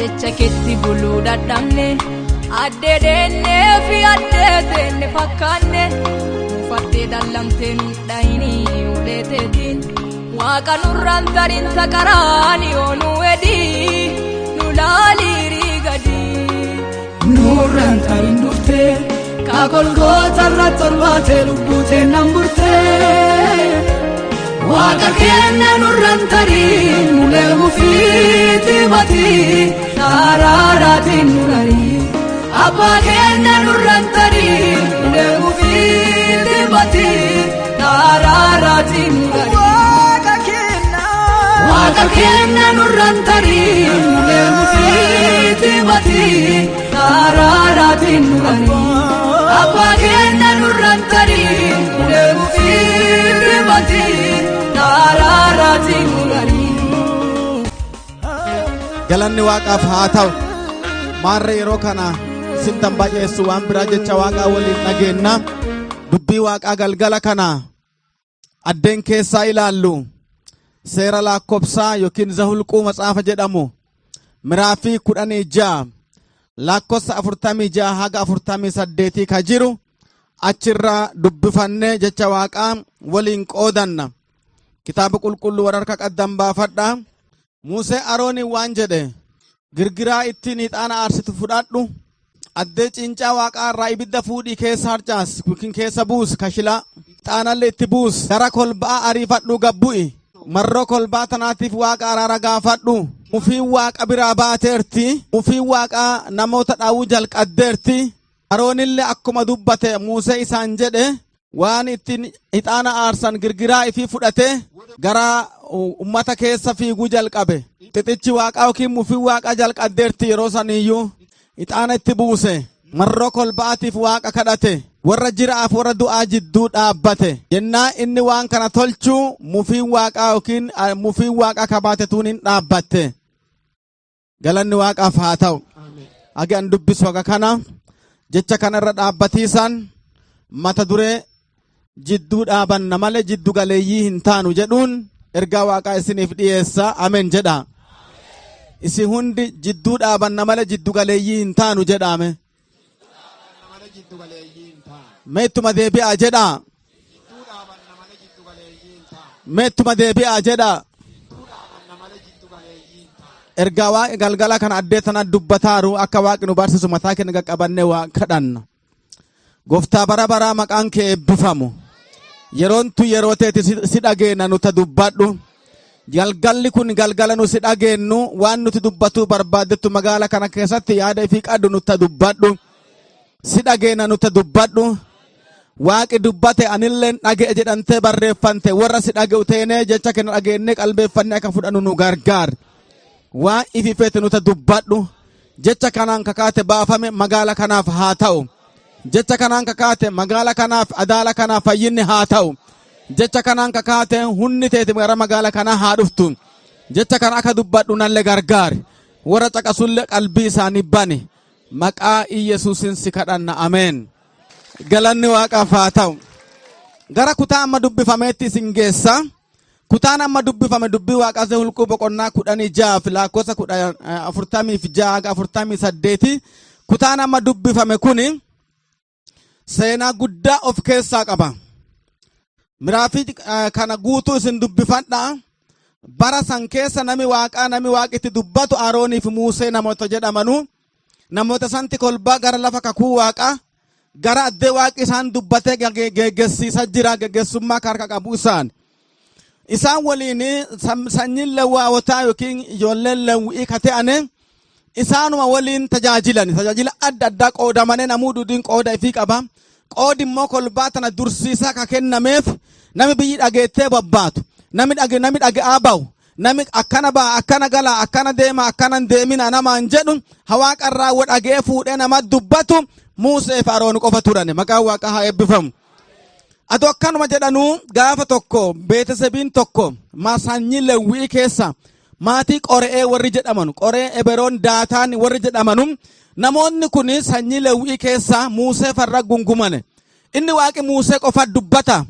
Jecha keetti buluu dadhabne, addee deennee fi addee teenne fakkaanne, mufattee dallamtee nu dhayinii ulee teetiin. Waaqa nurraan tarin taqaraan yoo nu edii, nu laaliirii gadii. Nurraan tarin dhuftee kaakolgoota irratti ol baatee lubbuu teennan burtee. Waaqa keenya nurraan tarin ulee mufiitti batii araaraatiin nu garii. Abbaa keenya nurraan tarin ulee mufiitti batii araaraatiin nu garii. Waaqa keenya nurraan tarin ulee mufiitti batii araaraatiin nu garii. Abbaa keenya nurraan tarin ulee mufiitti batii araaraatiin nu garii. Galanni Waaqaaf haa ta'u. Maarra yeroo kana isin baay'eessu waan biraa jecha Waaqaa waliin dhageenna. Dubbii Waaqaa galgala kana addeen keessaa ilaallu seera lakkoobsaa yookiin Zahulquu matsaafa jedhamu miraafii 16 lakkoofsa 46 haga 48 ka jiru achirraa dubbifannee jecha Waaqaa waliin qoodanna. Kitaaba qulqulluu warra harka qaddan baafadha. Musee Arooniin waan jedhe, girgiraa ittiin ixaana aarsitu fudhadhu, addee cincaa Waaqaa irraa ibidda fuudhii keessa harcaas yookiin keessa buus, kashilaa ixaanallee itti buus, gara kolbaa ariifadhu gabbu'i, marroo kolbaa tanaatiif Waaqa araara gaafadhu. Mufiin Waaqa biraa baateerti, mufiin Waaqaa namoota dhaawuu jalqaddeerti. Aroonillee akkuma dubbate Musee isaan jedhe waan ittiin ixaana aarsan girgiraa ifii fudhate gara ummata keessa fiiguu jalqabe. Xixichi Waaqaa yookiin mufiin Waaqaa jalqaddeerti yeroo saniyyuu ixaana itti buuse. Marroo kolbaatiif Waaqa kadhate. Warra jiraaf warra du'aa jidduu dhaabbate. Yennaa inni waan kana tolchuu mufiin Waaqaa yookiin mufiin Waaqaa kabaate tuun hin dhaabbatte. Galanni Waaqaaf haa ta'u. Agi an dubbisu haga kana jecha kanarra dhaabbatiisaan mata duree jidduu dhaabanna malee jiddu galeeyyii hin taanu jedhuun ergaa Waaqaa isiniif dhiyeessa. Ameen jedha. Isin hundi jidduu dhaabanna malee jiddu galeeyyii hin taanu jedhaame. Mee ittuma deebi'aa jedha. Mee ittuma deebi'aa jedha. Ergaa Waaqni galgala kana addee tana dubbataaru akka Waaqni nu barsiisu mataa keenya qaqqabannee waa kadhanna. Gooftaa bara baraa, maqaan kee eebbifamu. Yeroon tu yeroo teeti si dhageenna nuta dubbadhu. Galgalli kun galgala nu si dhageennu, waan nuti dubbatuu barbaadettu magaala kana keessatti yaada ifii qaddu nuta dubbadhu. Si dhageenna, nuta dubbadhu. Waaqi dubbate anilleen dhage'e jedhantee barreeffante, warra si dhage'u teenee jecha kenna dhageennee qalbeeffannee akka fudhannu nu gargaar. Waan ifi feete nuta dubbadhu. Jecha kanaan kakaate baafame magaala kanaaf haa ta'u. Jecha kanaan kakaate magaala kanaaf, adaala kanaaf fayyinni haa ta'u. Jecha kanaan kakaate hunni teeti gara magaala kanaa haa dhuftu. Jecha kana akka dubbadhu nallee gargaari. Warra caqasullee qalbii isaanii bani. Maqaa Iyesuusin si kadhanna. Ameen. Galanni Waaqaaf haa ta'u. Gara kutaa amma dubbifameetti isin geessa. Kutaan amma dubbifame dubbii Waaqaa Zehulquu boqonnaa 16 fi lakkoofsa 46 haga 48. Kutaan amma dubbifame kuni seenaa guddaa of keessaa qaba. Miraafii kana guutuu isin dubbifadha. Bara san keessa nami Waaqaa, nami Waaqitti dubbatu Aroonii fi Muusee namoota jedhamanu, namoota santi kolbaa gara lafa kakuu Waaqaa, gara addee Waaqi isaan dubbatee geggeessiisa jira, geggeessummaa harka qabu isaan. Isaan waliin sanyiin Lewwaawotaa yookiin ijoolleen Lewwii ka ta'ane isaanuma waliin tajaajilan, tajaajila adda addaa qoodamanii, namuu duudiin qooda ifii qaba. Qoodi immoo kolbaa tana dursiisaa ka kennameef nami biyyi dhageettee babbaatu, nami dhage, nami dhaga'aa bahu, nami akkana ba'a, akkana gala, akkana deema, akkana hin deemina namaan jedhu, hawaaqarraa wa dhagee fuudhee nama dubbatu Muusee fi Aroon qofa turan. Maqaan Waaqaa haa eebbifamu. Adoo akkanuma jedhanuu gaafa tokko beetesebiin tokko sanyii Lewwii keessa maatii Qore'ee warri jedhamanu, Qoree, Eberoon, Daataan warri jedhamanu, namoonni kun sanyii Lewwii keessa Muusee farra gungumane. Inni Waaqi Muusee qofa dubbata.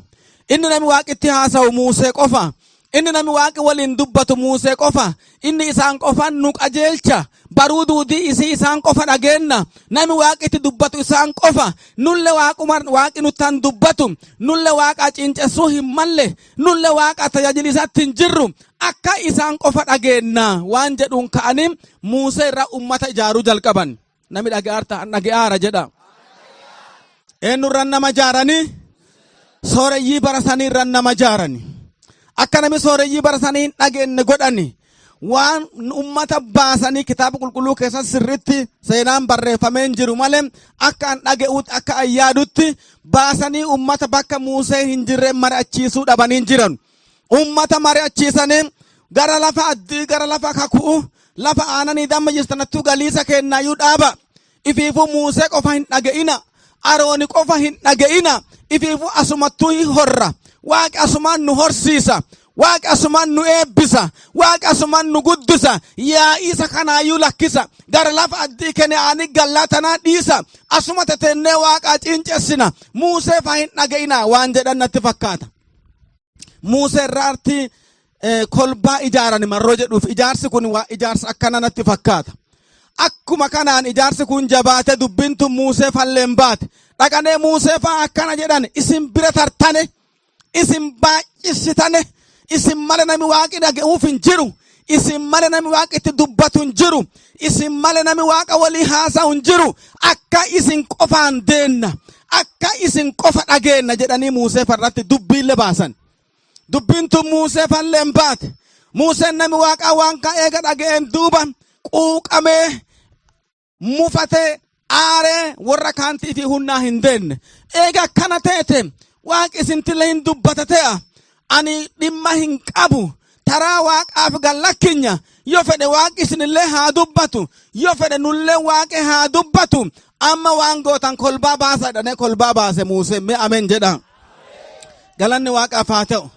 Inni nami Waaqitti haasa'u Muusee qofa. Inni nami Waaqi waliin dubbatu Muusee qofa. Inni isaan qofan nu qajeelcha. Baruu duudii isii isaan qofa dhageenna. Nami Waaqi itti dubbatu isaan qofa. Nulle Waaquma Waaqi nuttan dubbatu. Nulle Waaqa cincessuu hin malle. Nulle Waaqa tajaajilisatti hin jirru. Akka isaan qofa dhageenna waan jedhuun ka'anii Muusee irraa ummata ijaaruu jalqaban. Nami dhaga'aarta dhaga'aara jedha. Eenyurran nama ijaaranii? Sooreyyii bara sanii irran nama ijaarani. Akka nami sooreyyii bara sanii hin dhageenye godhani. Waan ummata baasanii kitaaba qulqulluu keessa sirritti seenaan barreeffamee hin jiru malee, akka an dhaga'uutti, akka an yaadutti, baasanii ummata bakka Muusee hin jirre mari'achiisuu dhabanii hin jiran. Ummata mari'achiisanii gara lafa addii, gara lafa kaku'u, lafa aananii damma jirtanattuu galiisa kennaayyuu dhaaba. Ifiifuu Muusee qofa hin dhaga'ina. Arooni qofa hin dhaga'ina. Ifiifuu asumattuu hin horra. Waaqi asumaan nu horsiisa. Waaqi asumaan nu eebbisa. Waaqi asumaan nu guddisa. Yaa'iisa kanaayyuu lakkisa. Gara lafa addii Kene'aanii gallaa tanaa dhiisa. Asuma teteennee Waaqaa ciincessina. Muusee fa hin dhaga'ina waan jedhan natti fakkaata. Muusee irraatti kolbaa ijaaran marroo jedhuuf ijaarsi kun ijaarsa akkana natti fakkaata. Akkuma kanaan ijaarsi kun jabaate, dubbiin tun Muusee falleen baate. Dhaqanee Muusee fa'aa akkana jedhan: "Isin bira tartane, isin baay'isitane, isin male nami Waaqi dhaga'uuf hin jiru. Isin male nami Waaqi itti dubbatu hin jiru. Isin male nami Waaqa walii haasa'u hin jiru. Akka isin qofaan deenna. Akka isin qofa dhageenna" jedhanii Muusee farratti dubbiillee baasan. Dubbiin tun Muusee falleen baate. Muuseen nami Waaqaa waan ka eega dhaga'een duuba quuqamee, mufatee, aaree warra kaantii fi hunnaa hin deenne. Eega akkana teete, Waaqi isintillee hin dubbata te'a. Ani dhimma hin qabu. Taraa Waaqaaf gallakkinya. Yoo fedhe Waaqi isinillee haa dubbatu. Yoo fedhe nullee Waaqi haa dubbatu. Amma waan gootan kolbaa baasa jedhanii kolbaa baase Muuseen. Mee ameen jedha. Galanni Waaqaaf haa ta'u.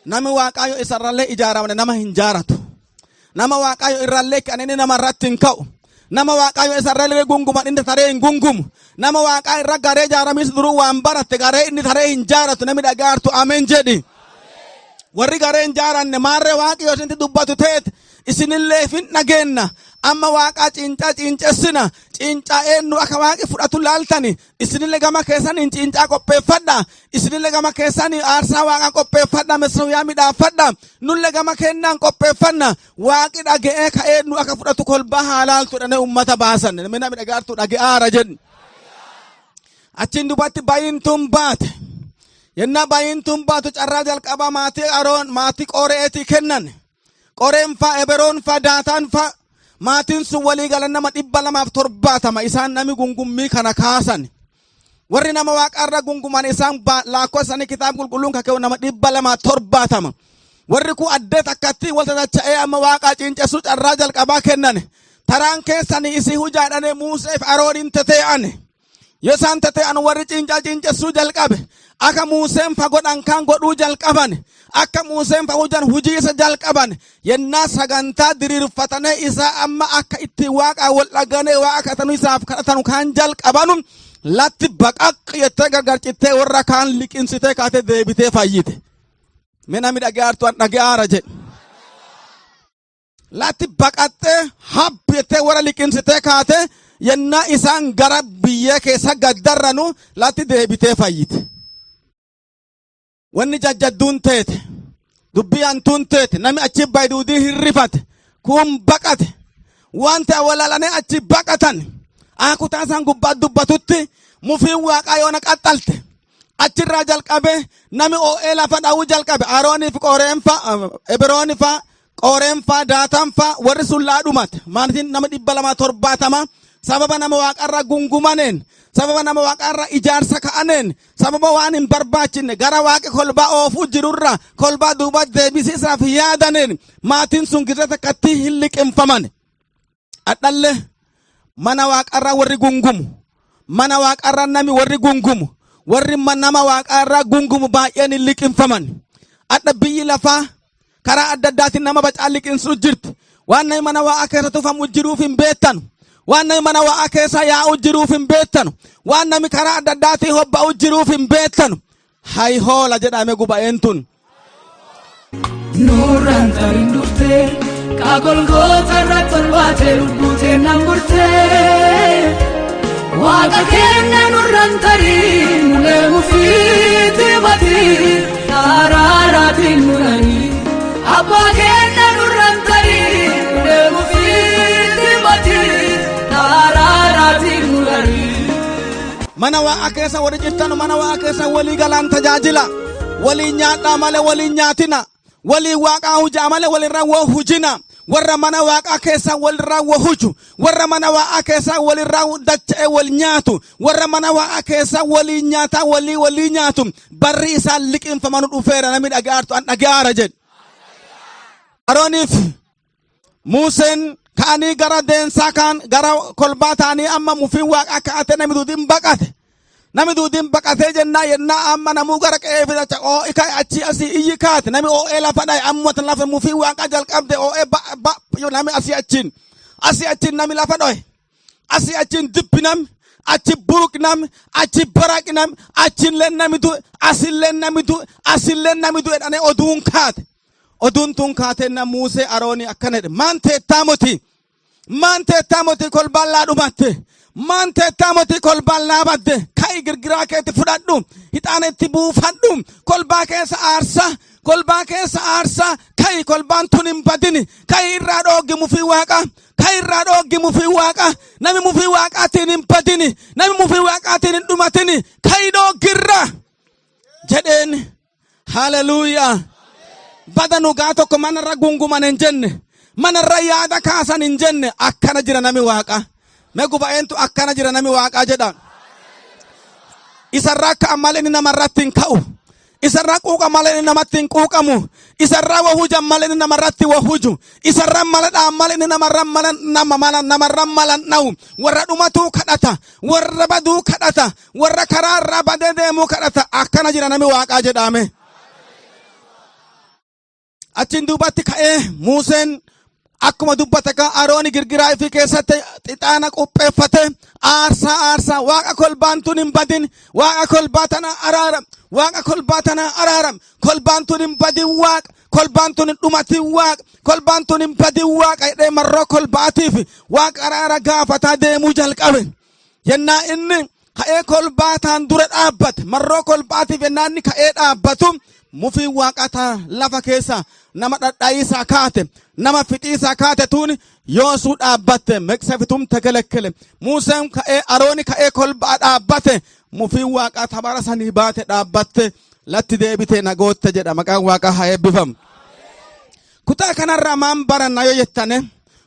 Nami Waaqaa yoo isarrallee ijaaramne nama hin jaaratu. Nama Waaqaa yoo irrallee kan inni nama irratti hin ka'u. Nama Waaqaa yoo isarrallee gunguman inni taree hin gungumu. Nama Waaqaa irra garee ijaaramis duruu waan baratte, garee inni taree hin jaaratu. Nami dhagaartu ameen jedhi. Warri garee hin jaaranne, maarree Waaqi yoo isintti dubbatu teete isinillee hin dhageenna. Amma Waaqaa ciincaa ciincessina. Ciincaa eenyu akka Waaqi fudhatu laaltani. Isinillee gama keessan hin ciincaa qopheeffadha. Isinillee gama keessan aarsaa Waaqaa qopheeffadha. Mesooyaa midhaafadha. Nullee gama kennaan qopheeffanna. Waaqi dhaga'ee ka eenyu akka fudhatu kolbaa haa laaltu jedhanii uummata baasan. Namni namni dhagaartu dhaga'aara jedhu. Achiin dubatti bayiintuun baate. Yennaa bayiintuun baatu carraa jalqabaa maatii Aroon, maatii Qoreetii kennan. Qoreen faa, Eberoon faa, Daataan faa, maatiin sun walii galan nama 270 isaan nami gungummii kana kaasan. Warri nama Waaqarra gunguman isaan laakkoo isaanii kitaaba qulqulluun kakeewu nama 270. Warri kun addee takkatti wal tatacha'ee amma Waaqaa ciincessuu carraa jalqabaa kennan. Taraan keessanii isii hujaadhane Muuseef Arooniin tetee'an. Yoo isaan tetee'an warri ciincaa ciincessuu jalqabe. Akka Muuseen fa godhan kan godhuu jalqaban. Akka Muuseen fa hujan hujii isa jalqaban. Yennaa sagantaa diriirfatanii isaa amma akka ittiin Waaqaa wal dhaganee Waaqa kadhatanu isaaf kadhatanu kan jalqabanu, latti baqaq jettee gargar cittee warra kaan liqimsitee kaatee deebitee fayyite. Mee namni dhaga'aartu an dhaga'aara jedhe. Latti baqattee hab jettee warra liqimsitee kaatee, yennaa isaan gara biyyee keessa gaddarranu latti deebitee fayyite. Wanni jajjadduun teete, dubbii hantuun teete, nami achi bayduudii hirrifate, kun baqate, waan ta'e walaalanii achi baqatan. Kutaa isaan gubbaa dubbatutti mufiin Waaqaa yoona qaxxalte. Achirraa jalqabe nami oo'ee lafa dha'uu jalqabe. Aroonii fi Qoreen fa'a, Eberooni fa'a, Qoreen fa'a, Daataan fa'a, warri sun laadhumate. Maatiin nama 270 sababa nama Waaqarra gungumaneen, sababa nama Waaqarra ijaarsa ka'aneen, sababa waan hin barbaachinne gara Waaqi kolbaa oofuu jirurra kolbaa duuba deebisiisaaf yaadaneen maatiin sun gizee takkatti hin liqimfaman. Adhalle mana Waaqarraa warri gungumu, mana Waaqarraa nami warri gungumu, warri nama Waaqarraa gungumu baay'een hin liqimfaman. Adha biyyi lafaa karaa adda addaatiin nama bacaa liqimsuu jirti. Waan nami mana Waaqaa keessa tufamu jiruuf hin beektanu. Waan nami mana Waaqaa keessa yaa'u jiruuf hin beektanu. Waan nami karaa adda addaatiin hobba'u jiruuf hin beektanu. Hay hoola jedhame guba'een tun. Nurraan tarin dhuftee kaagolgoota irratti ol baatee lubbuu nan burtee. Waaqa keenya nurraan tarii nulee mufiitti batii araaraatiin nuranii. Abbaa keenya nurraan tarii nulee mufiitti batii araaraatiin nuranii. Mana Waaqaa keessa warri jirtan, mana Waaqaa keessa walii galaan tajaajila. Walii nyaadhaa malee walii nyaatina. Walii Waaqaa hujaa malee walirraa woo hujina. Warra mana Waaqaa keessa walirraa woo huju. Warra mana Waaqaa keessa walirraa dacha'ee wal nyaatu. Warra mana Waaqaa keessa walii nyaataa walii walii nyaatu. Barri isaan liqinfamanu dhufeera. Namni dhaga'aartu an dhaga'aara jedhe. Arooniif Museen ka'anii gara deensaa kaan gara kolbaa ta'anii amma mufiin Waaqaa ka'ate, namni duudiin baqate. Namni duudiin baqatee jennaa yennaa amma namuu gara qe'ee fidacha oo'i ka'e, achii asii iyyi kaate, nami oo'ee lafa dhaye. Amma lafa mufiin Waaqaa jalqabde, oo'ee ba ba nami asii achiin asii achiin nami lafa dhoye, asii achiin dibbi nami, achi buruq nami, achi baraq nami, achiillee nami du'e, asillee nami du'e, asillee nami du'e dhane oduun kaate. Oduun tun kaateenna Muusee Aroonii akkana jedhe: "Maan teettaa moti? Maan teettaa moti? Kolbaan laa dhumatte. Maan teettaa moti? Kolbaan laa badde. Ka'i, girgiraa keetti fudhadhu, hixaana itti buufadhu, kolbaa keessa aarsa, kolbaa keessa aarsa. Ka'i, kolbaan tun hin badini. Ka'i, irraa dhooggi mufii Waaqa. Ka'i, irraa dhooggi mufii Waaqa. Nami mufii Waaqaatiin hin badini, nami mufii Waaqaatiin hin dhumatini. Ka'i, dhooggirra," jedheen. Haleluuyaa! Bada nugaa tokko manarra gunguman hin jenne, manarra yaada kaasan hin jenne. Akkana jira nami Waaqa. Mee guba'eentu akkana jira nami Waaqaa jedha. Isarraa ka'an malee inni namarratti hin ka'u. Isarraa quuqa malee inni namatti hin quuqamu. Isarraa wahujan malee inni namarratti wahuju. Isarraa mala dha'an malee inni namarra mala nama mala namarra mala dha'u. Warra dhumatuu kadhata, warra baduu kadhata, warra karaa irraa badee deemuu kadhata. Akkana jira nami Waaqaa jedhame. Achiin duubatti ka'ee Muuseen akkuma dubbate kan Arooni girgiraa ifii keessatti xixaana qopheeffate aarsaa aarsaa. "Waaqa, kolbaan tun hin badin. Waaqa, kolbaa tana araaram. Waaqa, kolbaa tana araaram. Kolbaan tun hin badin. Waaqa, kolbaan tun hin dhumatin. Waaqa, kolbaan tun hin badin. Waaqa," jedhee marroo kolbaatiif Waaqa araara gaafataa deemuu jalqabe. Yennaa inni ka'ee kolbaa taan dura dhaabbate, marroo kolbaatiif yennaa inni ka'ee dhaabbatu, mufiin Waaqataa lafa keessa nama dhadhaayisaa kaate, nama fixiisaa kaate tuun yoosuu dhaabbatte. Meqsefitum tekelekkele. Muuseen ka'ee, Arooni ka'ee kolbaa dhaabbate, mufiin Waaqaa tabara sanii baate dhaabbatte, latti deebite nagootte jedha. Maqaan Waaqaa haa eebbifamu. Kutaa kanarraa maan baranna yoo jettane,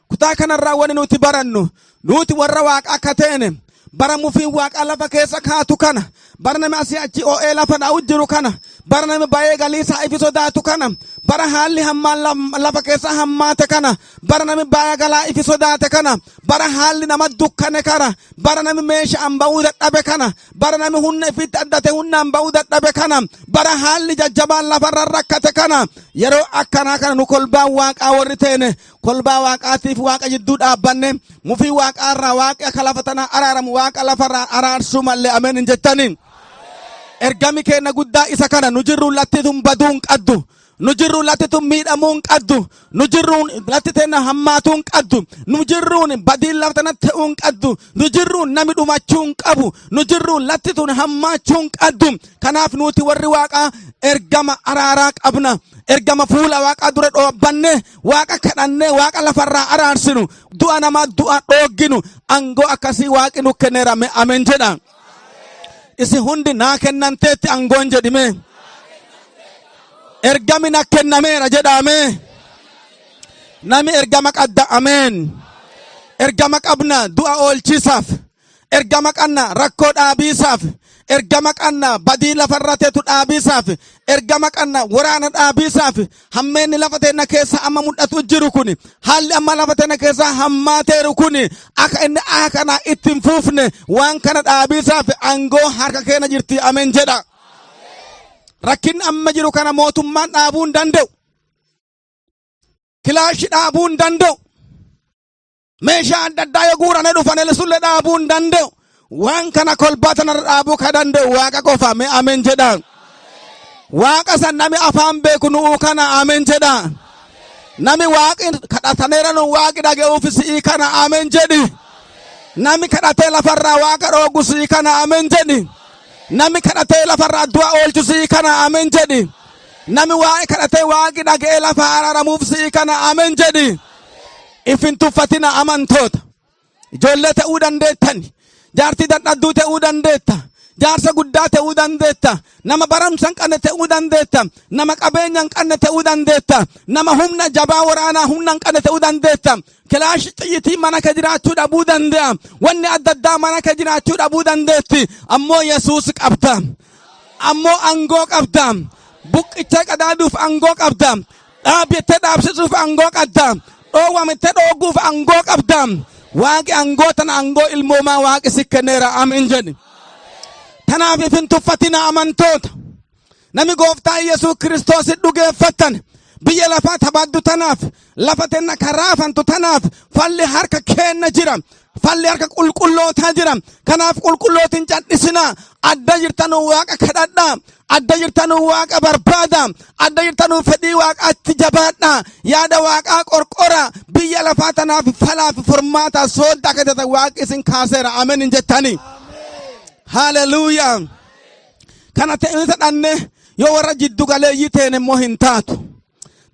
kutaa kanarraa wani nuti barannu, nuti warra Waaqa akka teene, bara mufiin Waaqaa lafa keessa kaatu kana, bara nami asii achi oo'ee lafa dha'u jiru kana, bara nami bayee galii isaa ifi sodaatu kana, bara haalli hammaan lafa keessa hammaate kana, bara nami baya galaa ifi sodaate kana, bara haalli nama dukkane kana, bara nami meeshaan ba'uu dadhabe kana, bara nami humna ifitti addate humnaan ba'uu dadhabe kana, bara haalli jajjabaan lafarra rakkate kana, yeroo akkanaa kana nu kolbaan Waaqaa warri teene kolbaa Waaqaatiif Waaqa jidduu dhaabbanne mufii Waaqaarraa Waaqi akka lafa tanaa araaramu Waaqa lafarraa araarsuu mallee. Ameen hin jettaniin? Ergami keenya guddaa isa kana. Nu jirruun latti tun baduu hin qaddu. Nu jirruun latti tun miidhamuu hin qaddu. Nu jirruun latti teenna hammaatuu hin qaddu. Nu jirruun badiin lafa tana ta'uu hin qaddu. Nu jirruun nami dhumachuu hin qabu. Nu jirruun latti tun hammaachuu hin qaddu. Kanaaf nuti warri Waaqaa ergama araaraa qabna. Ergama fuula Waaqaa dura dhaabbanne Waaqa kadhannee Waaqa lafarraa araarsinu, du'a namaa du'a dhoogginu, aangoo akkasii Waaqi nu kenneera. Ameen jedha. Isin hundi naa kennanteetti aangoon jedhime. Ergami na kennameera jedhame. Nami ergama qadda, ameen. Ergama qabna du'a oolchisaaf. Ergama qabna rakkoo dhaabiisaaf. Ergama qabna badii lafarra teetu dhaabiisaaf. Ergama qabna waraana dhaabiisaaf. Hammeenni lafa teenya keessa amma mul'atu jiru kuni, haalli amma lafa teenya keessa hammaateeru kuni akka inni akka kana itti hin fuufne, waan kana dhaabiisaaf aangoo harka keenya jirti. Ameen jedha. Rakkinni amma jiru kana mootummaan dhaabuu hin danda'u. Kilaashi dhaabuu hin danda'u. Meeshaa adda addaa yoo guuranii dhufan sullee dhaabuu hin danda'u. Waan kana kolbaa tanarra dhaabuu ka danda'u Waaqa qofa. Mee ameen jedha. Waaqa san nami afaan beeku nu'uu kana ameen jedha. Nami waaqi kadhataneera nu waaqi dhaga'uuf si'ii kana ameen jedhi. Nami kadhatee lafarraa waaqa dhoogu si'ii kana ameen jedhi. Nami kadhatee lafarraa du'a oolchu si'ii kana ameen jedhi. Nami waaqi kadhatee waaqi dhaga'ee lafa araaramuuf si'ii kana ameen jedhi. Ifin tuffatina amantoota. Ijoollee ta'uu dandeettan. Jaartii dadhabduu ta'uu dandeetta. Jaarsa guddaa ta'uu dandeetta. Nama barumsa hin qabne ta'uu dandeetta. Nama qabeenya hin qabne ta'uu dandeetta. Nama humna jabaa waraanaa humna hin qabne ta'uu dandeetta. Kilaashi xiyyitii mana kee jiraachuu dhabuu danda'a. Wanni adda addaa mana kee jiraachuu dhabuu dandeetti. Ammoo Yesuus qabda. Ammoo aangoo qabda. Buqqicha qadaaduuf aangoo qabda. Dhaabbittee dhaabsisuuf aangoo qabda. Dhoowwamittee dhooguuf aangoo qabda. Waaqi aangoo tana aangoo ilmoomaa waaqi si kenneera amiin jedhi. Tanaaf ifin tuffatina amantoota. Nami gooftaa Yesuus Kiristoos dhugeeffattan biyya lafaa tabaaddu tanaaf lafa tenna karaafantu tanaaf falli harka keenna jira. Falli harka qulqullootaa jira. Kanaaf qulqullootiin cadhisinaa. Adda jirtanuu waaqa kadhadhaa. Adda jirtanuu waaqa barbaada. Adda jirtanuu fedhii waaqaatti jabaadhaa. Yaada waaqaa qorqora. Biyya lafaa tanaaf falaaf furmaata soodda akka taatan waaqi isin kaaseera. Ameen hin jettanii. Haleluuyaa. Kana ta'ee dhanne yoo warra jiddu galeeyyii ta'en immoo hin taatu.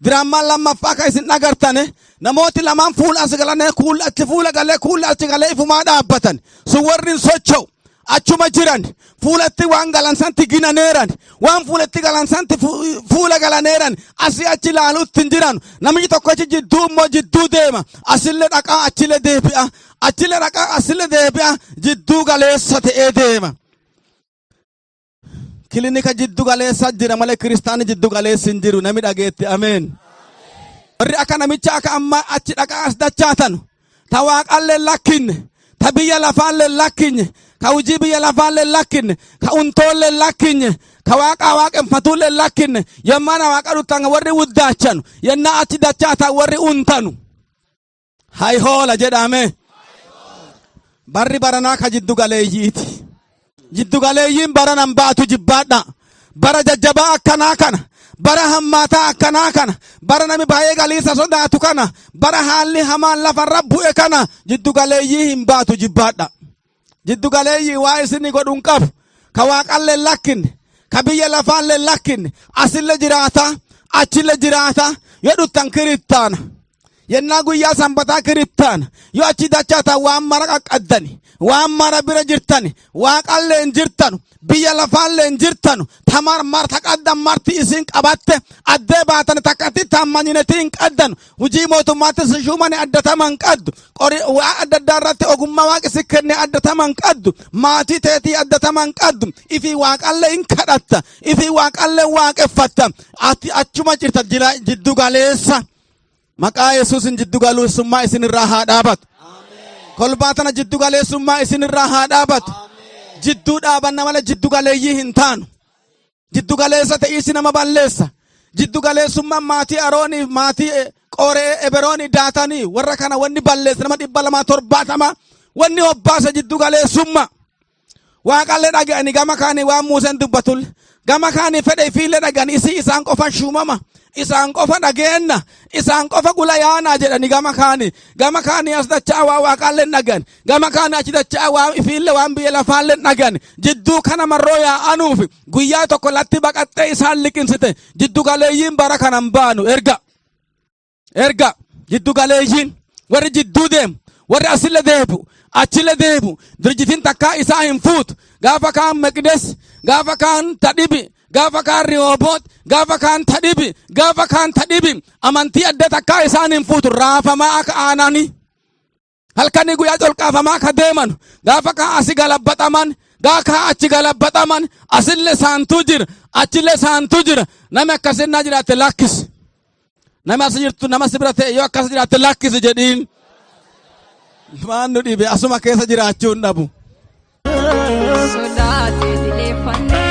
Diraamaan lammaffaa kan isin dhagartane namooti lamaan fuula as galanii kuula achi fuula galee kuula achi galee ifumaa dhaabbatan. Sun warri hin socho'u. Achuma jiran fuulatti waan galansanti ginaneeran waan fuulatti galansanti fuula galaneeran asii achi ilaaluutti hin jiran. Namichi tokko achi jidduu immoo jidduu deema, asillee dhaqaa achillee deebi'a, achillee dhaqaa asillee deebi'a, jidduu galeessa ta'ee deema. Kilinika jiddu galeessa jira malee kiristaanni jiddu galeessi hin jiru. Nami dhageetti ameen. Warri akka namicha akka ammaa achi dhaqaa as dachaatan ta waaqallee lakkinne, ta biyya lafaallee lakkinne, ka hojii biyya lafaallee lakkinne, ka untoollee lakkinne, ka waaqaa waaqenfatuullee lakkinne, yemmana waaqa dhuttan warri wuddaachanu yennaa achi dachaatan warri untanu. Hay hoola jedhame. Barri baranaa ka jiddu galeeyyiiti. Jiddu galeeyyiin baranan baatu jibbaadha. Bara jajjabaa akkanaa kana. Bara hammaataa akkanaa kana. Bara nami baay'ee galiisa sodaatu kana. Bara haalli hamaan lafarra bu'e kana jiddu galeeyyii hin baatu jibbaadha. Jiddu galeeyyii waa isin godhuun qabu. Ka waaqallee lakkinne. Ka biyya lafaallee lakkinne. Asillee jiraata. Achillee jiraata. Yoo dhuttan kirittaana. Yennaa guyyaa sanbataa kirittaana. Yoo achi dachaatan waan mara qaqqaddani. Waan mara bira jirtani. Waaqallee hin jirtanu. Biyya lafaallee hin jirtanu. Tamar marta qaddan marti isin qabatte. Addee baatan takkatti taammanyinetii hin qaddanu. Hujii mootummaatti si shuumani addatama hin qaddu. Qori waa adda addaa irratti ogummaa waaqi si kenne addatama hin qaddu. Maatii teetii addatama hin qaddu. Ifii waaqallee hin kadhatta. Ifii waaqallee waaqeffatta. Ati achuma jirta jiddu galeessa. Maqaa Yesuusin jiddu galeessummaa isin irraa haa dhaabatu. Kolbaa tana jiddu galeessummaa isin irraa haa dhaabatu. Jidduu dhaabanna malee jiddu galeeyyii hin taanu. Jiddu galeessa ta'iisi nama balleessa. Jiddu galeessummaan maatii Aroonii maatii Qoree Eberoonii Daatanii warra kana wanni balleessa nama 270 wanni hobbaasa jiddu galeessummaa. Waaqallee dhaga'anii gama kaanii waan Muuseen dubbatul gama kaanii fedhe ifiillee dhaga'anii isii isaan qofa shuumama isaan qofa dhageenna isaan qofa gula yaanaa jedhanii gama kaanii as dachaa waa waaqallee dhaga'an gama kaanii achi dachaa waa ifiillee waan biyya lafaallee dhaga'an jidduu kana marroo yaa'anuuf guyyaa tokko latti baqattee isaan liqimsite. Jiddu galeeyyiin bara kanan baanu erga erga jiddu galeeyyiin warri jidduu deemu warri asille deebi'u achille deebi'u dirjitiin takkaa isaa hin fuutu. Gaafa kaan Meqdes, gaafa kaan tadhibi, gaafa kaan Rihooboot, gaafa kaan tadhibi, gaafa kaan tadhibi, amantii adda takkaa isaan hin fuutu. Raafamaa akka aananii halkanii guyyaa colqaafamaa akka deeman gaafa kaan asi galabbaxaman gaafa kaan achi galabbaxaman asille saantuu jira achille saantuu jira. Nami akkasinnaa jiraatte lakkisi. Nami as jirtu nama si bira ta'e yoo akkas jiraatte lakkisi jedhiin. Maan nu dhibe asuma keessa jiraachuu hin dhabu. Sodaatee dileeffanne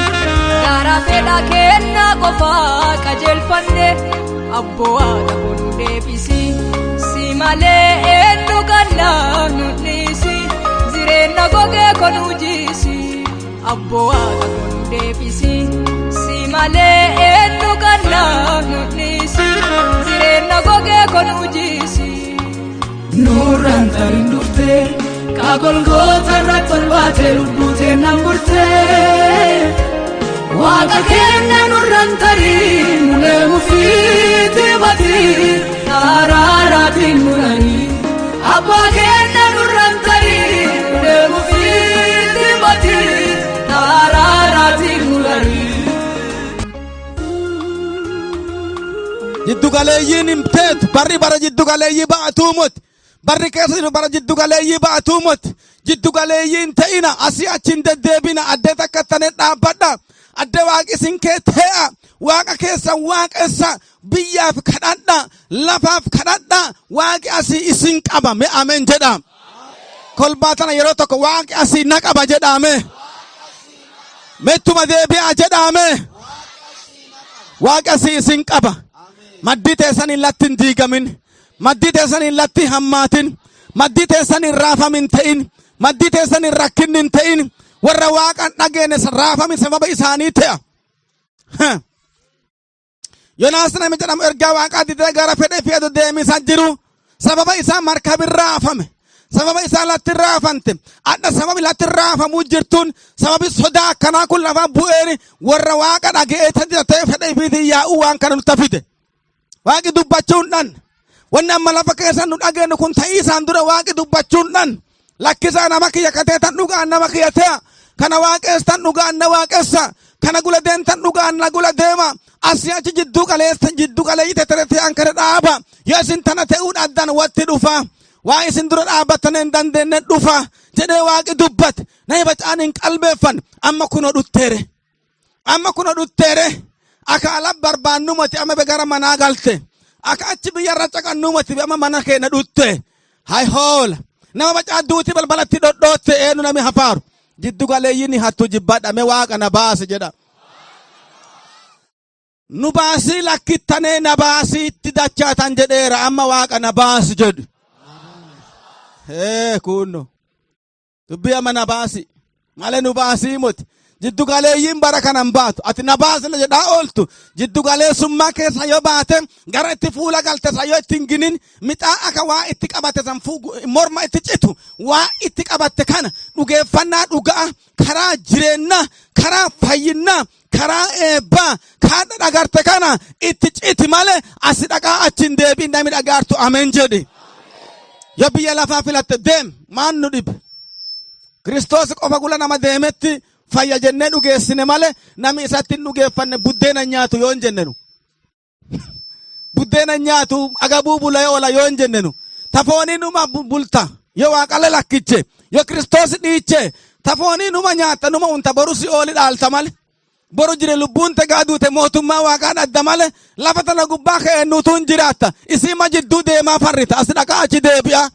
garaa fedha kennaa qofaa qajeelfanne abboo waaqa kun deebisi si malee eenyu kallaa nu dhiisi jireenya gogee konuu jiisi abboo waaqa kun deebisi si malee. Malee eenyu gannaaf nu dhiisi jireenya gogee konu jiisi. Nurraan tarin dhuftee kaa golgoota irratti ol baatee lubbuu teennan burtee. Waaqa keenya nurraan tarii nulee mufiitti batii araaraatiin nuranii. Abbaa keenya nurraan tarii nulee mufiitti batii araaraatiin nuranii. Jiddu galeeyyiin hin teetu barri bara jiddu galeeyyii ba'atuu moti. Barri keessa jiru bara jiddu galeeyyii ba'atuu moti. Jiddu galeeyyii hin ta'ina asii achi hin deddeebina addee takka tane dhaabbadha. Addee waaqi isin kee tee'a. Waaqa keessan waaqessa biyyaaf kadhadha lafaaf kadhadha waaqi asii isin qaba mee ameen jedha. Kolbaa tana yeroo tokko waaqi asii na qaba jedhaame. Meettuma deebi'aa jedhaame. Waaqa asii isin qaba. Maddii teessan hin latti hin diigamin. Maddii teessan hin latti hammaatin. Maddii teessan hin raafamin ta'in. Maddii teessan hin rakkinni hin ta'in. Warra waaqan dhageene raafamin sababa isaanii ta'a. Yonaas namni jedhamu ergaa waaqaa didee gara fedhe fi adu deemisa jiru. Sababa isaa markabin raafame. Sababa isaa latti raafante. Adha sababi latti raafamuu jirtuun sababi sodaa akkanaa kun lafa bu'een warra waaqa dhaga'ee ta'e fedhe ifiitiin yaa'uu waan kana nutti fide. Waaqi dubbachuun dhan. Wanni amma lafa keessa nu dhageenyu kun ta'ii isaan dura waaqi dubbachuun dhan. Lakkisaa nama kiyya katee tan dhugaan nama kiyya ta'a. Kana waaqeessan dhugaan na waaqessa. Kana gula deemtan dhugaan na gula deema. Asii achi jidduu qaleessa jidduu qaleeyyi tetere ta'an kana dhaaba. Yoo isin tana ta'uu dhabdan watti dhufa. Waa isin dura dhaabbattan hin dandeenye dhufa. Jedhee waaqi dubbate. Nama bacaan hin qalbeeffan. Amma kunoo dhutteere. Amma kunoo dhutteere. Akka ala barbaannumati amma gara manaa galte. Akka achi biyyarra caqannumati amma mana keenya dhutte. Hay hoola. Nama bacaa duuti balbalatti dhodhootte eenyu nami hafaaru. Jiddu galeeyyiin hattu jibbadhame waaqa na baase jedha. Nu baasii lakkittanee na baasii itti dachaatan jedheera amma waaqa na baasi jedhu. Ee kunno. Dubbii amma na baasi. Malee nu baasii moti. Jiddu galeeyyiin bara kanan baatu. Ati na baasina jedhaa ooltu. Jiddu galeessummaa keessa yoo baate gara itti fuula galte san yoo itti hin ginin mixaa akka waa itti qabate san morma itti citu waa itti qabatte kana dhugeeffannaa dhugaa karaa jireennaa karaa fayyinnaa karaa eebbaa kaadha dhagarte kana itti citi malee asi dhaqaa achi hin deebiin namni dhagaartu ameen jedhi. Yoo biyya lafaa filatte deem maan nu dhibe. Kiristoos qofa gula nama deemetti fayya jennee dhugeessine malee namni isatti hin dhugeeffanne buddeena nyaatu yoo hin jennenu. Buddeena nyaatu agabuu bulee oola yoo hin jennenu. Tafoonii numa bulta yoo waaqalle lakkiche yoo Kiristoos dhiiche tafoonii numa nyaatta numa unta boru si ooli dhaalta malee. Boru jire lubbuun tegaa duute mootummaa waaqaa dhadda malee lafa tana gubbaa ka'ee nuutu hin jiraatta. Isii ma jidduu deemaa farrita as dhaqaa achi deebi'a.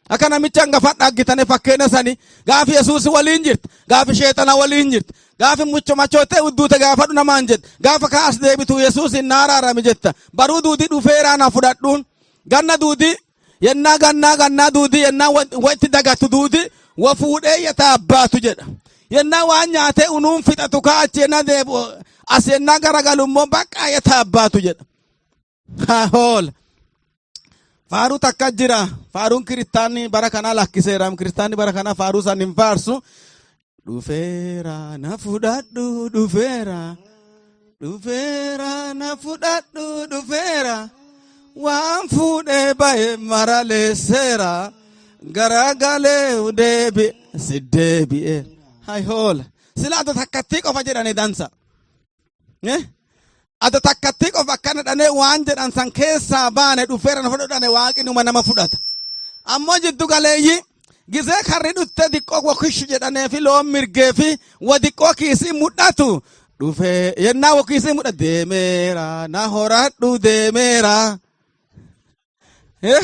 Akka namicha hangafa dhaggitane fakkeenya sani gaafi Yesuus waliin jirti gaafi sheexana waliin jirti gaafi mucho machootee udduute gaafadhu namaan jedhe gaafa kaas deebitu Yesuus hin naaraarami jetta baruu duudii dhufeeraa na fudhadhuun ganna duudii yennaa gannaa gannaa duudii yennaa watti dagatu duudii wa fuudhee yataa abbaatu jedha yennaa waan nyaatee unuun fixatu kaa achi yennaa deebi'u as yennaa garagalu immoo baqqaa yataa abbaatu jedha. Haa hoola. Faaruu takka jira. Faaruun kiristaanni bara kanaa lakkiseera. Kiristaanni bara kanaa faaruu san hin faarsu. Dhufeera na fudhadhu dhufeera. Dhufeera na fudhadhu dhufeera. Waan fuudhee bahe maraleesseera. Garagalee deebi'e si deebi'e. Hay hoola. Sila ati takkattii qofa jedhani dansa. Eh? Ati takkattii qofa akkana dhanee waan jedhan san keessaa baane dhufeera na fudhadhane waaqni numa nama fudhata. Ammoo jiddu galeeyyi gisee karri dhutte diqqoo wakish jedhanee fi loon mirgee fi wa diqqoo kiisii mudhatu dhufee yennaa wa kiisii mudha deemeera na horadhu deemeera. Eh?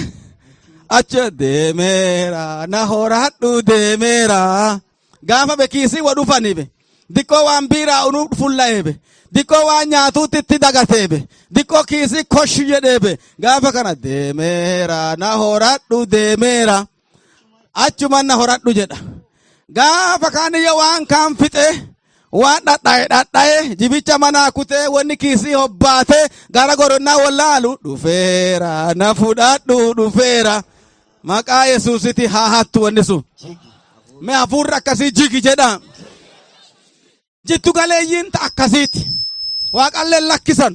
Achi deemeera na horadhu deemeera. Gaafa bekiisii wa dhufaniibe. Diqqoo waan biiraa unu fulla'eebe. Diqqoo waan nyaatuutti itti dagateebe. Diqqoo kiisii koshi jedheebe. Gaafa kana deemeera na horadhu deemeera. Achuman na horadhu jedha. Gaafa kaan yoo waan kaan fixe Waan dhadhaa'e dhadhaa'e, jibicha manaa kutee, wanni kiisii hobbaatee gara goronnaa wallaalu dhufeera, na fudhadhu dhufeera. Maqaa Yesuusiti haa hattu wanni sun. Mee hafuurri akkasii jigi jedha. Jiddu galeeyyiin ta akkasiiti. Waaqallee lakkisan,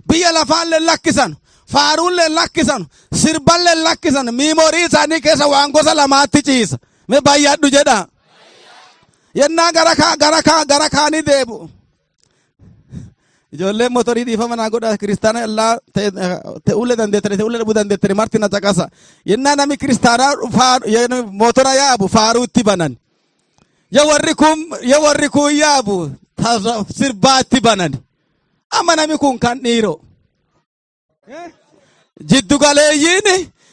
biyya lafaallee lakkisan, faaruullee lakkisan, sirballee lakkisan, memory isaanii keessa waan gosa lamaatti ciisa. Mee baay'adhu jedha. Yennaa gara kaa gara kaa gara kaanii deebi'u. Ijoolleen motorii dhiifama naa godha, kiristaana illaa ta'uullee dandeettani, ta'uullee dhabuu dandeettani, marti na caqasa. Yennaa namni kiristaanaa motora yaabu faaruu itti banan. Yoo warri kun yaabu sirbaatti banan. Amma namni kun kan dhiiroo. Jiddu galeeyyiin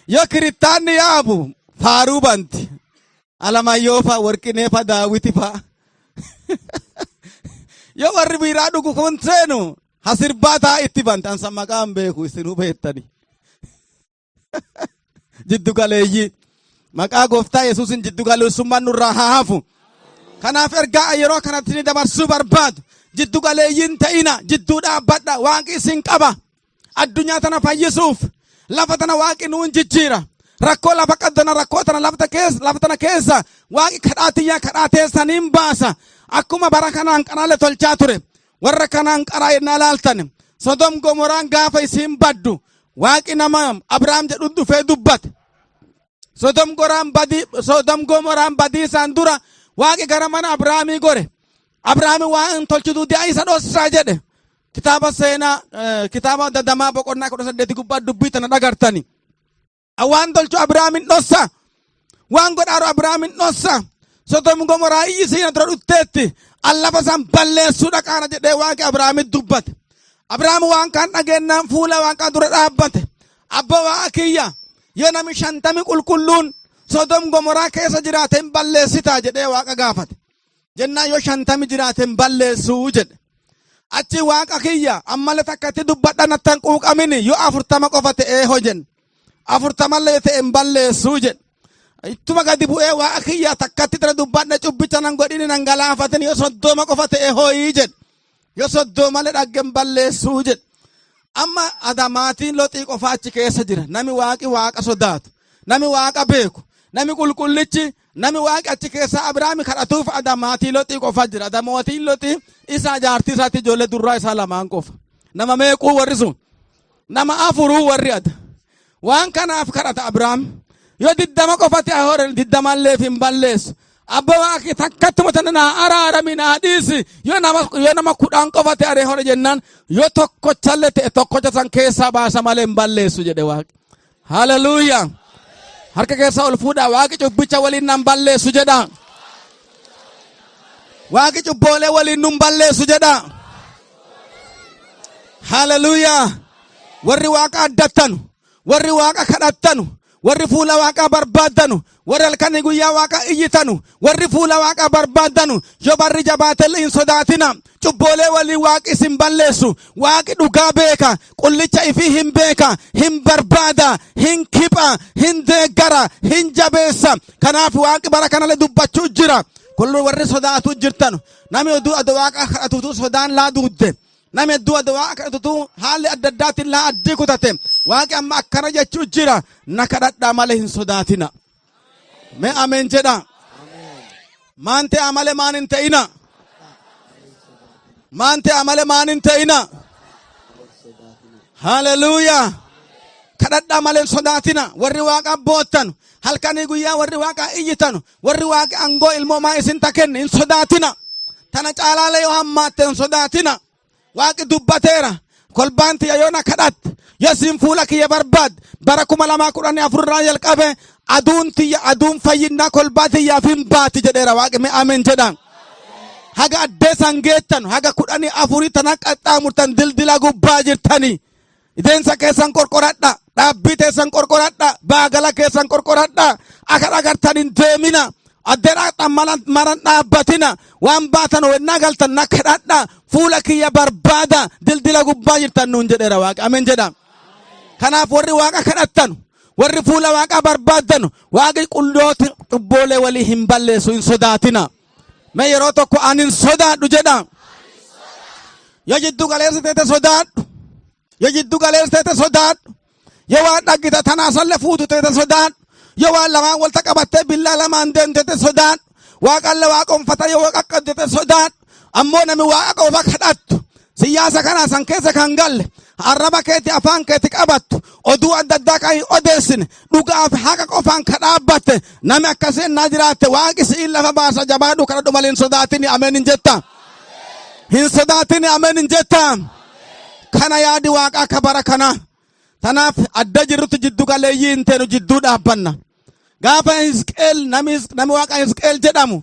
yoo kiristaanni yaabu faaruu banti. Alamayyoo fa'a, Warqinee fa'a, Daawiti fa'a. Yoo warri biiraa dhugu kun seenu hasirbaa ta'a itti banti. Ansa maqaan beeku, isinuu beektani. Jiddu galeeyyii. Maqaa Gooftaa Yesuusin jiddu galeessummaan nurraa haa hafu. Kanaaf ergaa yeroo kanatti ni dabarsuu barbaadu. Jiddu galeeyyiin ta'ina, jidduu dhaabbadha, Waaqi isin qaba. Addunyaa tana fayyisuuf lafa tana Waaqi nuun jijjiira. Rakkoo lafa qabdana, rakkoo tana lafta keessa, lafa tana keessa Waaqi kadhaa tiyyaa, kadhaa teessaniin baasa. Akkuma bara kanaan qaraalee tolchaa ture. Warra kanaan qaraa yennaa laaltan, Sodom Gomoraan gaafa isiin baddu Waaqi nama Abrahaam jedhu dhufee dubbate. Sodom Goraan badii, Sodom Gomoraan badii isaan dura Waaqi gara mana Abrahaamii gore. Abrahaami waan tolchitu di'a isa dhossaa jedhe. Kitaaba seenaa, kitaaba dadamaa boqonnaa 18 gubbaa dubbii tana dhagartani. Waan tolchu Abrahaamin dhossa. Waan godhaaru Abrahaamin dhossa. Sodom Gomoraa iyyi siina dura dhutteetti. Allafa san balleessuu dhaqaana jedhee Waaqi Abrahaamit dubbate. Abrahaam waan kaan dhageenyaan fuula Waaqaa dura dhaabbate. "Abba Waaqa kiyya, yoo nami 50 qulqulluun Sodom Gomoraa keessa jiraate hin balleessitaa?" jedhee Waaqa gaafate. Jennaan yoo 50 jiraate hin balleessuu jedhe. Achi "Waaqa kiyya, ammallee takkatti dubbadha, nattan quuqamini, yoo 40 qofa ta'ee hojen?" 40llee ta'e hin balleessuu jedhe. Ittuma gadi bu'ee "Waaqa kiyya, takkatti tana dubbadha, cubbicha nan godhini, nan galaafatin, yoo 30 qofa ta'e hooyii?" jedhe. Yoo 30llee dhagge hin balleessuu jedhe. Amma adamaatiin Loxii qofa achi keessa jira. Nami Waaqi Waaqa sodaatu. Nami Waaqa beeku. Nami qulqullichi, nami Waaqi achi keessa Abrahaami kadhatuuf adamaatii Loxii qofa jira. Adamootiin Loxii isaa, jaartii isaatti, ijoollee durraa isaa lamaan qofa. Nama meequu warri sun? Nama afuruu warri ada. Waan kanaaf kadhata Abrahaam. Yoo 20 qofa ta'e hore 20llee hin balleessu. "Abba Waaqi, takkattuma tana naa araarami, naa dhiisi. Yoo nama 10 qofa ta'e hore?" jennaan, yoo tokkochallee ta'e tokkocha san keessaa baasa malee hin balleessu jedhe Waaqi. Haleluuyaa. Harka keessaa ol fuudhaa, "Waaqi cubbicha waliin nan balleessu" jedha. "Waaqi cubboolee waliin nun balleessu" jedha. Haleluuyaa. Warri Waaqa addattanu, warri Waaqa kadhattanu, warri fuula Waaqaa barbaaddanu, warri halkanii guyyaa Waaqa iyyitanu, warri fuula Waaqaa barbaaddanu, yoo barri jabaatellee hin sodaatina. Cubboolee waliin Waaqi isin balleessu. Waaqi dhugaa beeka, qullicha ifii hin beeka, hin barbaada, hin kipha, hin deeggara, hin jabeessa. Kanaaf Waaqi bara kanallee dubbachuu jira. Kullu warri sodaatu jirtan, nami oduu adda Waaqa kadhatutu sodaan laa duudde. Nami hedduu adda Waaqa kadhatutu haalli adda addaatiin laa addii kutate. Waaqi amma akkana jechuu jira. Na kadhadhaa malee hin sodaatina. Mee ameen jedha. Maan ta'e malee maan hin ta'ina. Maan ta'e malee maan hin ta'ina. Haleluuyaa. Kadhadhaa malee hin sodaatina. Warri Waaqa boottan, halkanii guyyaa warri Waaqa iyyitan, warri Waaqa aangoo ilmoomaa isin ta kenne, hin sodaatina. Tana caalaalee yoo hammaatte hin sodaatina. Waaqi dubbateera. Kolbaan tiyya yoo na kadhatte, yoo isin fuula kiyya barbaadde, bara 2014 irraa jalqabe aduun tiyya, aduun fayyinnaa kolbaa tiyyaaf hin baati jedheera Waaqi. Mee ameen jedha. Haga addee san geettan, haga 14 tana qaxxaamurtan, dildila gubbaa jirtanii. Ideensa keessan qorqoradha. Dhaabbii teessan qorqoradha. Baagala keessan qorqoradha. Akka dhagartan hin deemina. Addee dhaqxan maran dhaabbatina. Waan baatan wennaa galtan na kadhadha. Fuula kiyya barbaada. Dildila gubbaa jirtan nuun jedheera Waaqa. Ameen jedha. Kanaaf warri Waaqa kadhattan, warri fuula Waaqaa barbaaddan, Waaqi qullooti cubboolee walii hin balleessu, hin sodaatina. Mee yeroo tokko "Ani hin sodaadhu" jedha. Yoo jiddu galeessa teete sodaadhu. Yoo jiddu galeessa teete sodaadhu. Yoo waan dhaggita tanaa salle fuutu teete sodaadhu. Yoo waan lamaan walta qabattee billaa lamaan deemte teete sodaadhu. Waaqalle waaqonfata yoo waaqa qabdu teete sodaadhu. Ammoo nami waaqa qofa kadhattu. Siyaasa kana san keessa kan galle arraba keeti afaan keeti qabattu oduu adda addaa kan hin odeessine dhugaaf haqa qofaan ka dhaabbatte nami akkasii ennaa jiraatte waaqi si'iin lafa baasa. Jabaadhu, kadhadhu malee hin sodaatini. Ameen hin jetta? Hin sodaatini. Ameen hin jetta? Kana yaadi waaqa akka bara kana. Tanaaf adda jirrutti jiddu galeeyyii hin teenu, jidduu dhaabbanna. Gaafa Hisqeel, nami waaqa Hisqeel jedhamu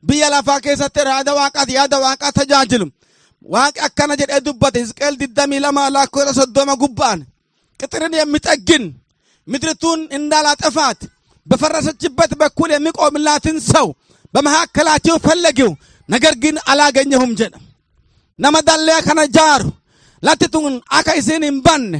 biyya lafaa keessatti yaada waaqaati, yaada waaqaa tajaajilu, waaqi akkana jedhee dubbate. Hisqeel 22 lakkoofsa 30 gubbaan, ቅጥርን የሚጠግን፣ ምድሪቱን እንዳላጠፋት በፈረሰችበት በኩል የሚቆምላትን ሰው በመካከላቸው ፈለግሁ፣ ነገር ግን አላገኘሁም jedha. Nama dallee kana jaaru, latti tun akka isin hin banne,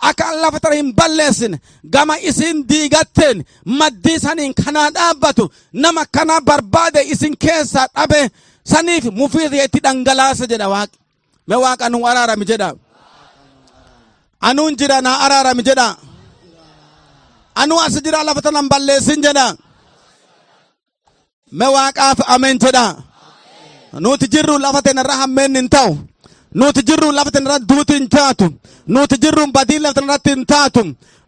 akka lafa tana hin balleessine, gama isin diigatteen maddii saniin kanaa dhaabbatu, nama kana barbaade isin keessaa dhabe. Saniif mufii itti dhangalaasa jedha waaqi. Mee waaqa nu araarami jedha. Anuun jira, naa araarami jedha. Anuu as jira, lafa tana hin balleessin jedha. Mee waaqaaf ameen jedha. Nuti jirru lafa tanarra hammeen hin ta'u. Nuti jirru lafa tanarra duuti hin taatu. Nuti jirru badiin lafa tanarratti hin taatu.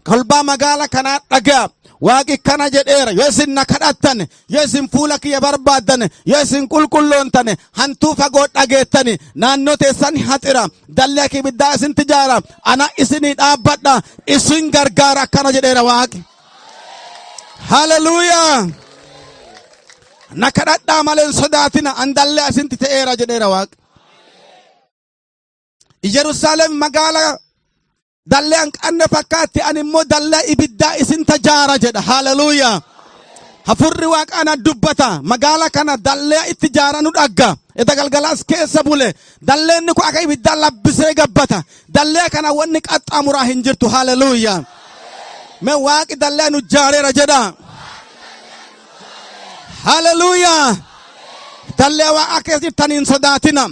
Kolbaa magaala kanaa dhagaa. Waaqi kana jedheera. Yoo isin na kadhattan, yoo isin fuula kiyya barbaaddan, yoo isin qulqulloontan, hantuu fagoo dhageettan, naannoo teessan haxira. Dallee ibiddaa isin tijaara. Ana isinii dhaabbadha. Isin gargaara, akkana jedheera waaqi. Haleluuyaa. Na kadhadhaa malee hin sodaatina, an dallee asinti ta'eera jedheera waaqi. Yerusaalem magaala dallee hin qabne fakkaatti, ani immoo dallee ibiddaa isin tajaara jedha. Haleluuyaa. Hafurri waaqaana dubbata. Magaala kana dallee itti jaaranu dhagga. Eta galgalaas keessa bule. Dalleenni kun akka ibiddaa labbisee gabbata. Dallee kana wanni qaxxaamuraa hin jirtu. Haleluuyaa. Mee waaqi dallee nu jaareera jedha. Haleluuyaa. Dallee waaqa keessa jirtan hin sodaatina.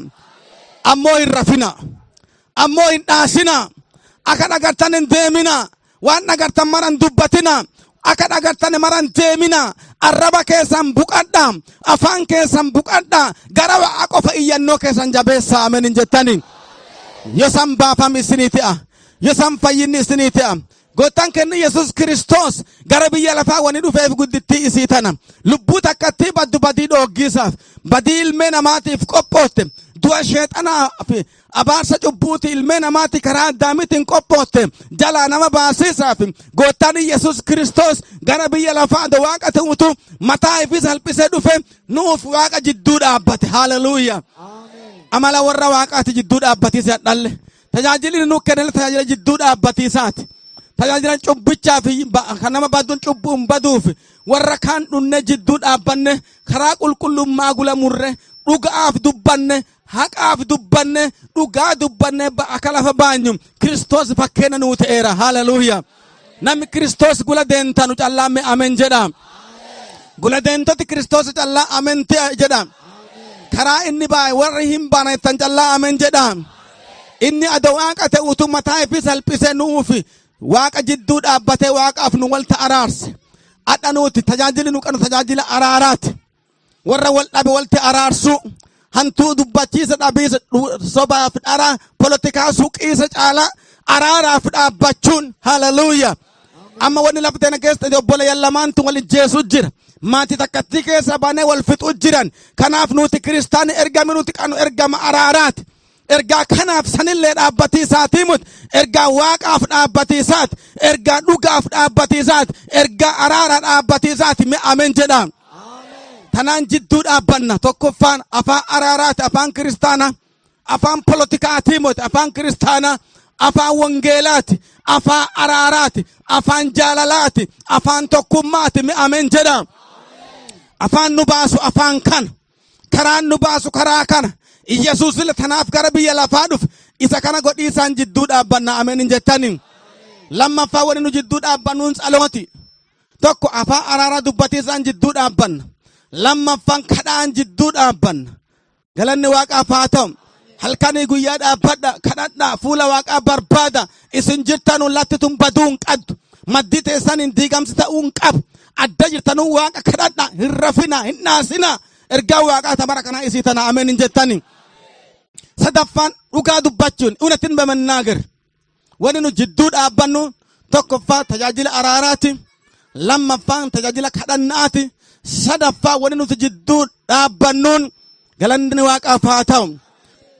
Ammoo hin rafina. Ammoo hin dhaasina. Akka dhagartan hin deemina. Waan dhagartan maran dubbatina. Akka dhagartan maran deemina. Arraba keessan buqadha. Afaan keessan buqadha. Gara waaqa qofa iyyannoo keessan jabeessa. Ameen hin jettani? Yosan baafam isinii ta'a. Yosan fayyinni isinii ta'a. Gooftaan kenni Yesus Kiristoos gara biyya lafaa wani dhufeef guddittii isii tana. Lubbuu takkattii baddu badii dhooggiisaaf, badii ilmee namaatiif qophootte, du'a sheexanaa fi abaarsa cubbuuti ilmee namaati karaa addaamitiin qophootte jalaa nama baasiisaaf gooftaan Yesus Kiristoos gara biyya lafaa waaqa ta'utu mataa ifii salphisee dhufe, nuuf waaqa jidduu dhaabbate. Haleluuyaa. Amala warra waaqaati jidduu dhaabbatiisa dhalle. Tajaajilli nu kennale tajaajila jidduu dhaabbatiisaati. Tajaajila cubbichaa fi kan nama baduun cubbuun baduuf warra kaan dhunne jidduu dhaabbanne, karaa qulqullummaa gulamurre, dhugaaf dubbanne, haqaaf dubbanne, dhugaa dubbanne akka lafa baanyu Kiristoos fakkeenya nuu ta'eera. Haleluuyaa. Namni Kiristoos gula deentanu callaa mee amen jedha. Gula deentoti Kiristoos callaa amen jedha. Karaa inni baay'e warri hin baana jettan callaa amen jedha. Inni ada waaqa ta'utu mataa ifii salphisee nuufi waaqa jidduu dhaabbatee waaqaaf nu walta araarse. Adha nuti tajaajilli nu qabnu tajaajila araaraati. Warra wal dhabe walti araarsuu. Hantuu dubbachiisa dhabiisa, sobaaf dhara polotikaa suqiisa caalaa araaraaf dhaabbachuun. Haleluuyaa. Amma wanni lafa tana keessa obboleeyyan lamaantu wal ijjeesu jira. Maatii takkattii keessa banee wal fixu jiran. Kanaaf nuti kiristaani ergami nuti qabnu ergama araaraati. Ergaa kanaaf sanillee dhaabbatiisaatii muti. Ergaa waaqaaf dhaabbatiisaati. Ergaa dhugaaf dhaabbatiisaati. Ergaa araaraa dhaabbatiisaati. Mi ameen jedha. Tanaan jidduu dhaabbanna. Tokkoffaan afaan araaraati, afaan kiristaanaa. Afaan polotikaatii miti, afaan kiristaanaa. Afaan wangeelaati, afaan araaraati, afaan jaalalaati, afaan tokkummaati. Mi ameen jedha. Afaan nu baasu afaan kana. Karaan nu baasu karaa kana. Iyyasuus illee tanaaf gara biyya lafaa dhufe. Isa kana godhiisaan jidduu dhaabbanna. Ameen hin jettani? Lammaffaa wani nu jidduu dhaabbannuun tsalooti. Tokko afaan araaraa dubbatiisaan jidduu dhaabbanna. Lammaffaan kadhaan jidduu dhaabbanna. Galanni waaqaaf haa ta'u. Halkanii guyyaa dhaabbadha, kadhadha, fuula Waaqaa barbaada. Isin jirtanu latti tun baduu hin qabdu. Maddii teessan hin diigamsi ta'uu hin qabu. Adda jirtanuu Waaqa kadhadha, hin rafina, hin naasina. Ergaa Waaqaa ta bara kanaa isii tana, ameen hin jettani. Sadaffaan dhugaa dubbachuun, እውነትን በመናገር. Wanni nu jidduu dhaabbannu tokkoffaa tajaajila araaraati. Lammaffaan tajaajila kadhannaati. Sadaffaa wanni nuti jidduu dhaabbannuun, galanni Waaqaaf haa ta'u,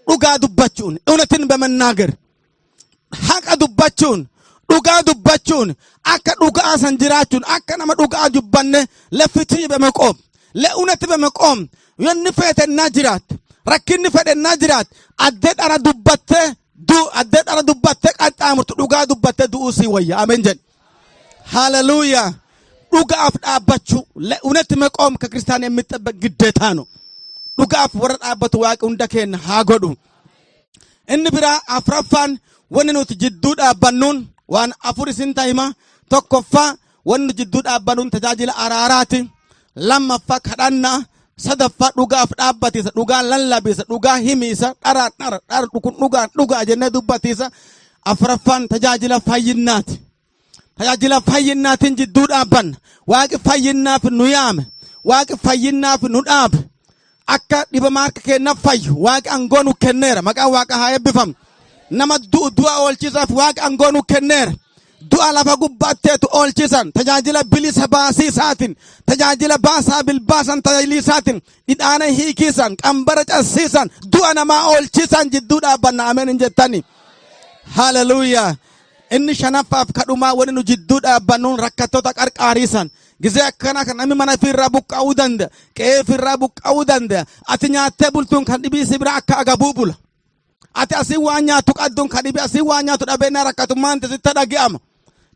dhugaa dubbachuun, እውነትን በመናገር, haqa dubbachuun, dhugaa dubbachuun, akka dhugaa san jiraachuun, akka nama dhugaa dubbanne, ለፍትህ በመቆም፣ ለእውነት በመቆም. Wanni feetennaa jiraatte, rakkinni fedhennaa jiraatte, addee dhara dubbattee du addee dhara dubbattee qaxxaamurtu, dhugaa dubbattee du'uu sii wayya. Ameen jedhe. Haleluuyaa. Dhugaaf dhaabbachuu, ለእውነት መቆም ከክርስቲያን የሚጠበቅ ግዴታ ነው። Dhugaaf warra dhaabbatu Waaqi hunda keenya haa godhu. Inni biraa afraffaan wanni nuti jidduu dhaabbannuun, waan afur isin hima. Tokkoffaa wanni nuti jidduu dhaabbannuun tajaajila araaraati. Lammaffaa kadhannaa. Sadaffaa dhugaaf dhaabbatiisa, dhugaa lallabiisa, dhugaa himiisa, dharaa dhara dhara kun dhugaan dhugaa jennee dubbatiisa. Afraffaan tajaajila fayyinnaati. Tajaajila fayyinnaatiin jidduu dhaabbanna. Waaqi fayyinnaaf nu yaame. Waaqi fayyinnaaf nu dhaabe. Akka dhibamaa harka keenyaaf fayyu Waaqi aangoo nu kenneera. Maqaan Waaqa haa eebbifamu. Nama du'u du'a oolchisaaf Waaqi aangoo nu kenneera. Du'a lafa gubbaatteetu oolchisan tajaajila bilisa baasiisaatiin, tajaajila baasaa bilbaasan tajaajiliisaatiin, dhidhaana hiikiisan, qambara cassiisan, du'a namaa oolchisan jidduu dhaabbanna. Ameen hin jettani. Haleluuyaa. Inni shanaffaaf kadhumaa wani nu jidduu dhaabbannuun rakkattoota qarqaariisan. Gizee akkana kan namni mana ofirraa buqqa'uu danda'a, qe'ee ofirraa buqqa'uu danda'a. Ati nyaattee bultuun kan dhibii si bira akka agabuu bula. Ati asii waan nyaattu qadduun kan dhibii asii waan nyaattu dhabeenyaa rakkatummaan sitti dhaga'ama.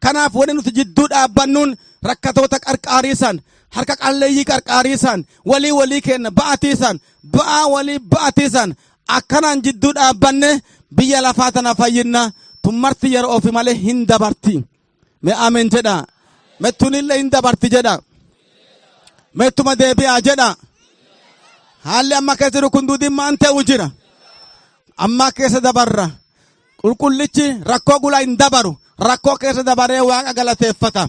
Kanaaf wani nuti jidduu dhaabbannuun rakkatoota qarqaariisan, harka qalleeyyii qarqaariisan, walii walii kenna ba'atiisan, ba'aa walii ba'atiisan. Akkanaan jidduu dhaabbanne biyya lafaa tana fayyinna. Tummarti yeroo ofi malee hin dabarti. Mee ameen jedha. Mettunillee hin dabarti jedha. Mettuma deebi'aa jedha. Haalli amma keessa jiru kun duudin maan ta'u jira. Amma keessa dabarra. Qulqullichi rakkoo gula hin dabaru. Rakkoo keessa dabaree Waaqa galateeffata.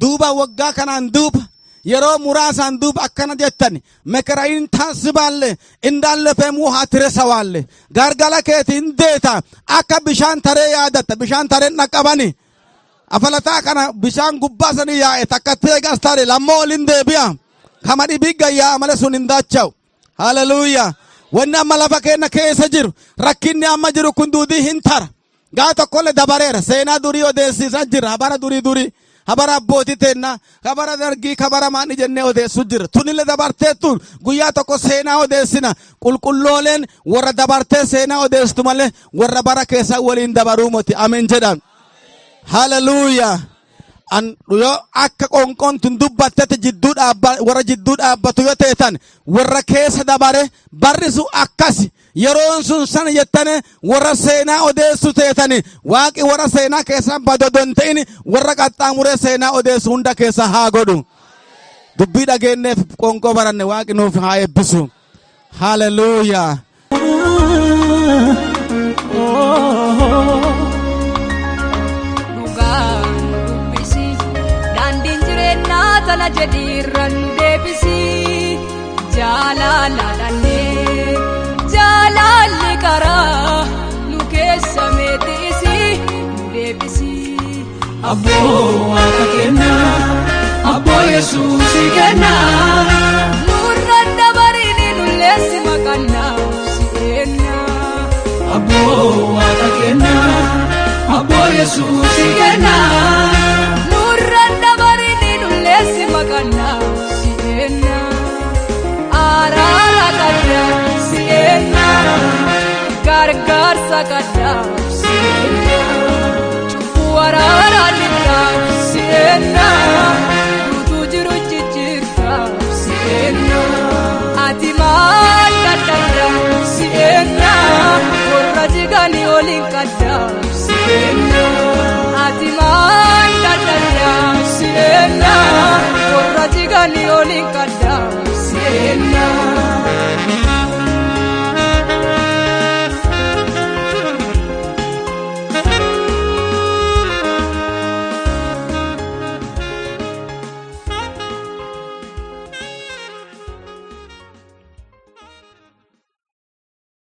Duuba waggaa kanaan duuba, yeroo muraasaan duuba akkana jettan: መከራዬን ታስባለህ, እንዳለፈም ውሃ ትረሳዋለህ. Gargala keeti hin deeta, akka bishaan taree yaadatta. Bishaan tareen dhaqqabani. Afalataa kana bishaan gubbaa sanii yaa'e takka teegas tare lammoo olin deebi'a. Kama dhibii gayyaa malee sun hin daacha'u. Haleluuyaa. Wanni amma lafa keenya keessa jiru, rakkinni amma jiru kun duudii hin tara. Gaa tokkollee dabareera. Seenaa durii odeessisaa jira. Habara durii durii. Habara abbootii teennaa. Habara dargii, kabara maani jennee odeessu jira. Tunillee dabarteettu guyyaa tokko seenaa odeessina. Qulqullooleen warra dabartee seenaa odeessitu malee warra bara keessa waliin dabaruu moti. Ameen jedhan. Haleluuyaa. An yoo akka qoonqoon tun dubbattetti jidduu dhaabba, warra jidduu dhaabbatu yoo teetan, warra keessa dabare, barri sun akkasi, yeroon sun sana jettane warra seenaa odeessu teetani, Waaqi warra seenaa keessa badodon ta'in warra qaxxaamuree seenaa odeessu hunda keessa haa godhu. Dubbii dhageenyeef qoonqoo baranne Waaqi nuuf haa eebbisu. Haleluuyaa. Dhugaa nu dubbisi, daandiin jireenyaa tana jedhiirra nu deebisi. Jaalala dhannee jaalalli karaa nu keessa meetisi, nu deebisi. Abboo Waaqa kennaa, abboo Yesuusii kennaa. Nurra dabarini nulleessi maqannaa si ennaa. Abboo Waaqa kennaa, abboo Yesuusii kennaa. Nurra dabarini nulleessi maqannaa si ennaa. Araara qabdaa si ennaa. Gargaarsa qabdaa si ennaa. Cubbuu araaraan dhiqaa si ennaa. Guutuu jiru jijjiirtaa si ennaa. Ati maal dadhabdaa si ennaa. Warra jiganii oliin qaddaa si ennaa. Ati maal dadhabdaa si ennaa. Warra jiganii oliin qaddaa.